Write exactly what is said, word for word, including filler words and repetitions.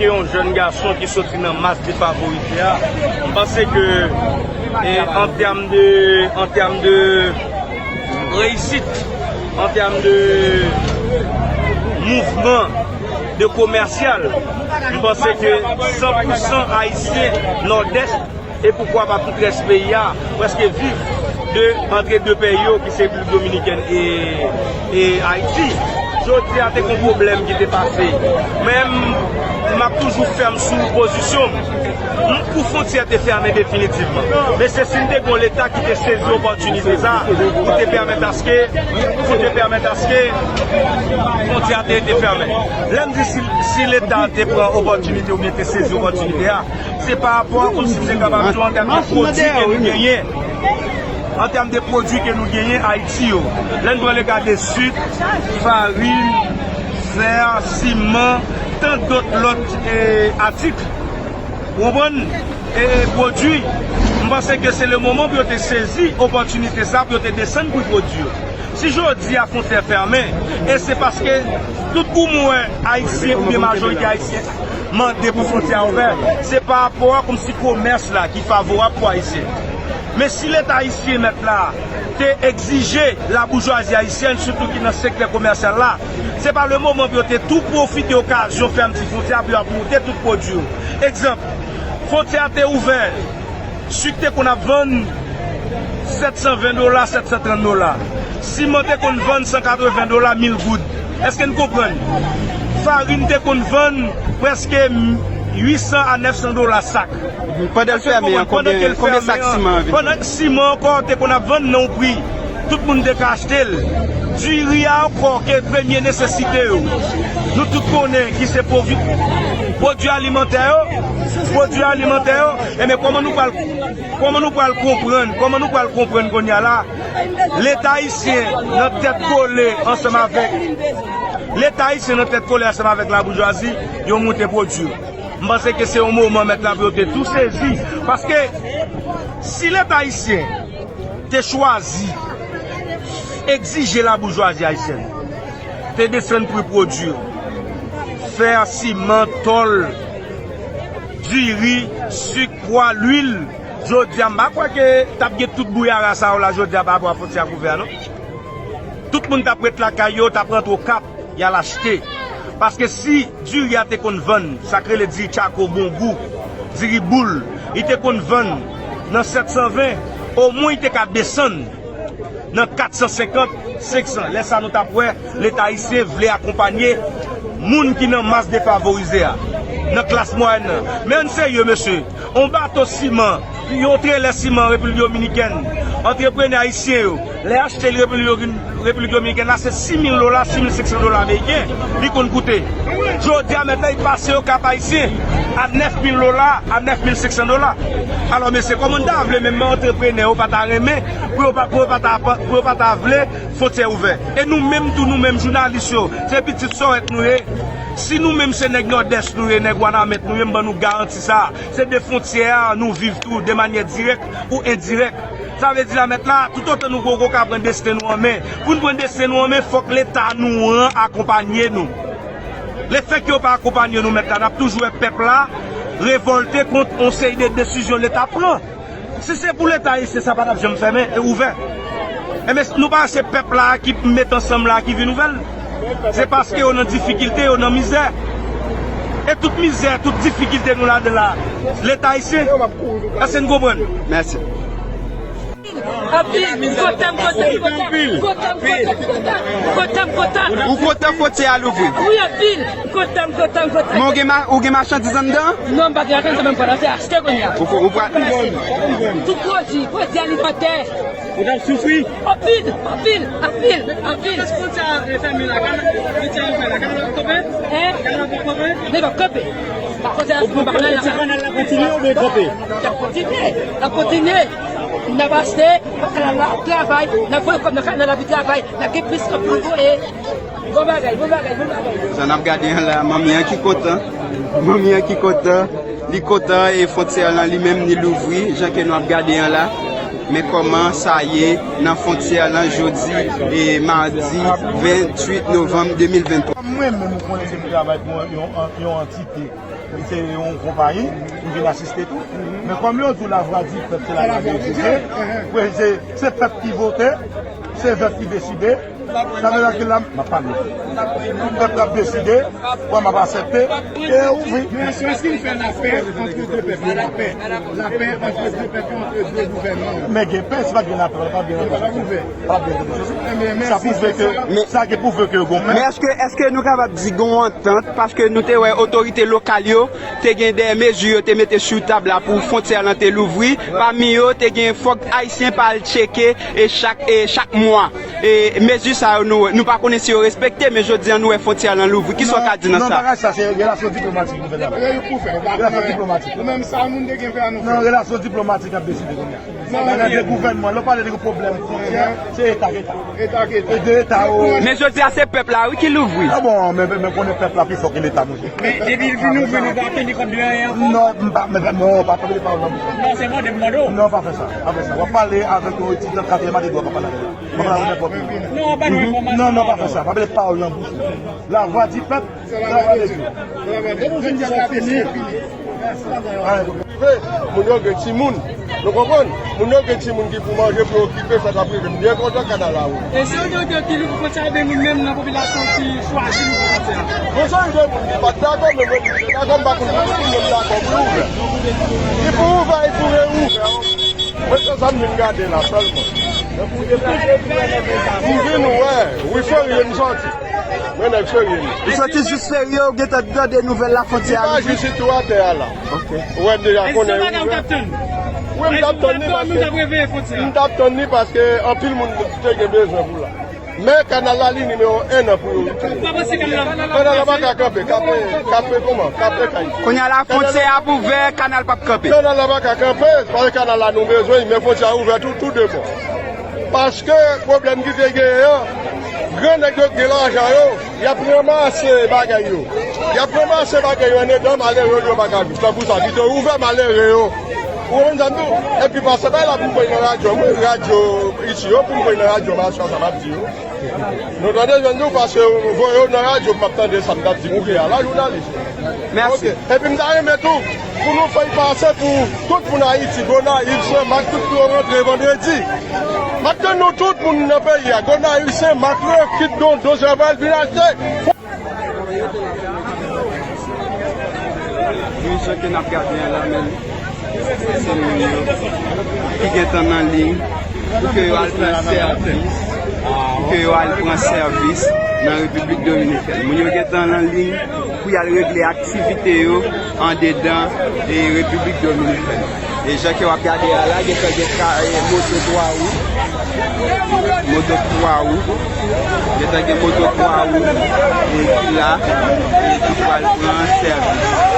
Yon jèn gason ki soti nan mas defavorize a, m panse ke, e, an tèm de, an tèm de reyisit, an tèm de mouvman, de komèsyal, m panse ke san pou san Ayisyen Nòdès e poukwa pa tout rès peyi a, prèske viv de, antre de peyi yo, ki se Repiblik Dominikèn e, e Ayiti. Jodi a te gen yon pwoblèm ki te pase. Men m, m ap toujou fèm sou pozisyon m. M pou fwontyè te fèmen definitivman. Men se si n te gen yon Leta ki te sezi opòtinite sa pou te pèmèt aske, pou te pèmèt aske fwontyè a te rete fèmen. Lè m di si, si Leta te pran opòtinite oubyen te sezi opòtinite a, se pa rapò a kòmsi m te kapab di w an tèm de pwodui ke nou genyen. An tèm de pwodui ke nou genyen Ayiti yo. Lè n pran le ka de sik, farin, fè, siman, tan dòt lòt, e, atik. Ou konprann? E, e, pwodui. M panse ke se le moman pou yo te sezi opòtinite sa, pou yo te desann pri pwodui yo. Si jodi a fwontyè fèmen, e se paske tout goumen w wè Ayisyen oubyen majorite Ayisyen mande pou fwontyè a ouvè, se pa rapò a kòmsi komès la ki favorab pou Ayisyen. Men si Leta ayisyen mèt la te egzije laboujwazi ayisyèn, sitou ki nan sektè komèsyal la, se pa le moman pou yo te tou pwofite okazyon fèmti fwontyè a pou yo ap moute tout pwodui yo. Egzanp, fwontyè a te ouvè, sik te konn ap vann sèt san ven dola, sèt san trant dola. Siman te konn vann san katreven dola, mil goud. Èske n konprann? Farin te konn vann prèske uit san a nèf san dola sak. Pandan l fèmen an, konbyen, konbyen sak siman an vin? Pandan siman ankò te konn ap vann nan yon pri tout moun te ka achte l. Diri a ankò, ke premye nesesite yo, nou tout konnen ki se pwovi-, pwodui alimantè yo, pwodui alimantè yo, enben kòman nou pral, kòman nou pral konprann, kòman nou pral konprann kounye a la, Leta ayisyen nan tèt kole ansanm avèk, Leta ayisyen nan tèt kole ansanm avèk laboujwazi, yo moute pwodui yo. M panse ke se yon moman mèt la pou yo te tou sezi. Paske si Leta ayisyen te chwazi egzije laboujwazi ayisyèn te desann pri pwodui yo, fè, siman, tòl, diri, sik, pwa, lwil, jodi a, m pa kwè ke t ap gen tout bouyara sa yo la jodi a pa rapò a fwontyè a k ouvè a, non. Tout moun t ap ret lakay yo, t ap rantre Okap, y al achte. Paske si diri a te konn vann, sa k rele diri tchako, bon gou, diri boul, li te konn vann nan sèt san ven, omwen li te ka desann nan kat san senkant, senk san. Lè sa nou t ap wè Leta ayisyen vle akonpanye moun ki nan mas defavorize a, nan klas mwayèn nan. Men ann serye, mesye. On bato siman, yon trelè siman Repiblik Dominikèn, antreprenè ayisyen yo, lè achte li Repiblik, Repiblik Dominikèn la, se sis mil dola, sis mil senk san dola ameriken, li konn koute. Jodi a, mèt la, li pase yo Kap Ayisyen a nèf mil dola, a nèf mil senk san dola. Alò, mesye, kòman n ta vle menm antreprenè yo pa ta renmen, pou yo pa, pou yo pa ta, pou yo pa ta vle fwontyè ouvè? E nou menm tou, nou menm jounalis yo, se pitit Sòrèt nou ye. Si nou menm se nèg Nòdès nou ye, nèg Wanament nou ye, m ban nou garanti sa. Se de fwontyè a nou viv tou, de manyè dirèk ou endirèk. Sa vle di la mèt la, toutotan nou poko ka pran desten nou an men, pou n pran desten nou an men, fòk Leta nou an akonpanye nou. Lefètke yo pa akonpanye nou mèt la, n ap toujou wè pèp la revòlte kont yon seri de desizyon Leta pran. Si se pou Leta ayisyen, sa pa t ap janm fèmen e ouvè. Enben, nou pa wè se pèp la ki met ansanm la ki vin ouvè l. Se paske yo nan difikilte, yo nan mizè. E tout mizè, tout difikilte nou ladan la, Leta ayisyen. Èske n konprann? Mèsi. Anpil, kontan, kontan, kontan, kontan, kontan, kontan, kontan. Ou kontan fwontyè a louvri? Wi, anpil, kontan, kontan, kontan. Men ou gen ma-, ou gen machandiz anndan? Non, m pa gen machandiz, men m pral achte kounye a. Ou, ou pral. Tout pwodui, pwodui alimantè. Ou t ap soufri? Anpil, anpil, anpil, anpil. Fwontyè a fèmen la, kanal, fwontyè a fèmen la, kanal ap kanpe? Hein? Kanal ap kanpe? Men l p ap kanpe. Fwontyè a fèmen, kanal la. Kanal la kontinye oubyen kanpe? L ap kontinye, l ap kontinye. N ap achte, kanal la ap travay, n ap voye kòb nan kanal la pou travay, n ap gen plis kòb pou n voye. Bon bagay, bon bagay, bon bagay. Jan n ap gade an la, manmi an ki kontan. Manmi an ki kontan. Li kontan e fwontyè lan li menm ni louvri, jan ke nou ap gade an la. Men kòman sa ye nan fwontyè lan jodi, e, madi venntuit novanm de mil venntwa. Kòm mwen menm, ou konnen se m travay pou yon, yon, yon antite, se yon konpayi, m vin asiste tou. Men kòm yo di w, lavwadipèp, se lavwadipèp, se, se pèp ki vote, se pèp ki deside. Sa vle di ke la, m ap pale. Pèp la ap deside, wè m ap aksepte, e wi. Men èske, èske n fè lapè antre de pèp yo? Lapè. Lapè antre de pèp yo, antre de gouvènman yo. Men gen pè, si pa gen lapè, pa gen antre de pèp. Pa gen antre de pèp. Sa pwouve ke, sa gen pwouve ke gon men. Men èske, èske nou kapab di gon antant, paske nou te wè otorite lokal yo te gen de mezi yo te mete sou tab la pou fwontyè lan te louvri. Pami yo, te gen fòk Ayisyen pa al tcheke e chak, e chak mwa. E mezi sa yo, nou, nou pa konnen si yo respekte, men jodi a nou wè fwontyè lan louvri. Kisa w ka di nan sa? Non, bagay sa, se relasyon diplomatik nou fè la. Relasyon diplomatik. Nou menm sa, nou te gen fè a nou fè. Non, relasyon diplomatik ap deside kounye a. Nan gade gouvènman, lè w pale de pwoblèm fwontyè, se eta k eta. Eta k eta. E de eta yo. Men jodi a, se pèp la, wi, ki louvri. A bon, men, men, men konnen pèp la pi fò ke leta, monchè. Men depi l vin ouvri, nou pa teni kont de anyen ankò. Non, m pa, men, men, non, pa, pa pale pawòl nan bouch mwen. Non, se mande m mande w. Non, pa fè sa, pa fè sa. W ap pale avèk yon etidyan katriyèm ane dwa, pa pale avèk li. Pa pale avèk nenpòt moun. Non, w ap ba nou enfòmasyon. Non, non, pa fè sa, pa pale pawòl nan bouch mwen. Lavwadipèp, Travay de Dye. Travay de Dye. Rive, moun yo gen timoun. Nou konprann? Moun yo gen timoun ki pou manje, pou yo okipe, sa k ap rive. M byen kontan kanal la ouvè. E se otorite yo ki louvri fwontyè a oubyen nou menm nan popilasyon ki chwazi louvri fwontyè a? Gon seri de moun ki pa t dakò, men mwen, m te dakò, m pa konn pou ki moun dakò pou l ouvè. Li pou ouvè, li pou reouvè. Mwen, se sa m vin gade la sèlman. M vin wè, wi, Ferye m sòti. Mwen nèg Ferye m. Ou sòti jis Ferye, ou gentan tande nouvèl la fwontyè a louvri? M pa jis sitou atè a la. Ok. Ou wè m deja konnen. Wi, m t ap tann li paske, m t ap tann li paske anpil moun te gen bezwen pou la. Men kanal la, li nimewo en nan priyorite. Kanal la pa ka kanpe, kanpe, kanpe kòman? Kanpe kay. Kounye a la, fwontyè ap ouvè, kanal p ap kanpe. Kanal la pa ka kanpe, paske kanal la nou bezwen, men fwontyè a ouvè tou, tou de bò. Paske pwoblèm ki te genyen an, gran nèg yo ki gen lajan yo, y ap ranmase bagay yo. Y ap ranmase bagay yo anndan, malere yo pa ka viv. Tankou sa, pito ouvè malere yo. Ou konprann sa m di w? Epi pase bay la pou m voye nan radyo, mwen, radyo isi yo, pou m voye nan radyo, machin sa m ap di yo. Nou tande, jwenn nou, pase voye yo nan radyo, m ap tande sa m t ap di kounye a la, jounalis. Mèsi. Ok. Epi m ta renmen tou, pou nou fè l pase pou tout moun Ayiti, Gonayiv, Senmak, tout pou yo rantre vandredi. M ap tann nou tout moun nan peyi a, Gonayiv, Senmak, Lefit, Dondon, Zèval, vin achte. Wi, jan ke n ap gade a la menm, se moun yo ki gentan nan liy pou ke yo al pran sèvis, pou ke yo al pran sèvis nan Repiblik Dominikèn. Moun yo gentan nan liy pou y al regle aktivite yo andedan, e, Repiblik Dominikèn. E jan ke w ap gade a la, gentan gen ka, e, moto twa wou. Moto twa wou. Gentan gen moto twa wou, e, ki la, e, ki pral pran sèvis.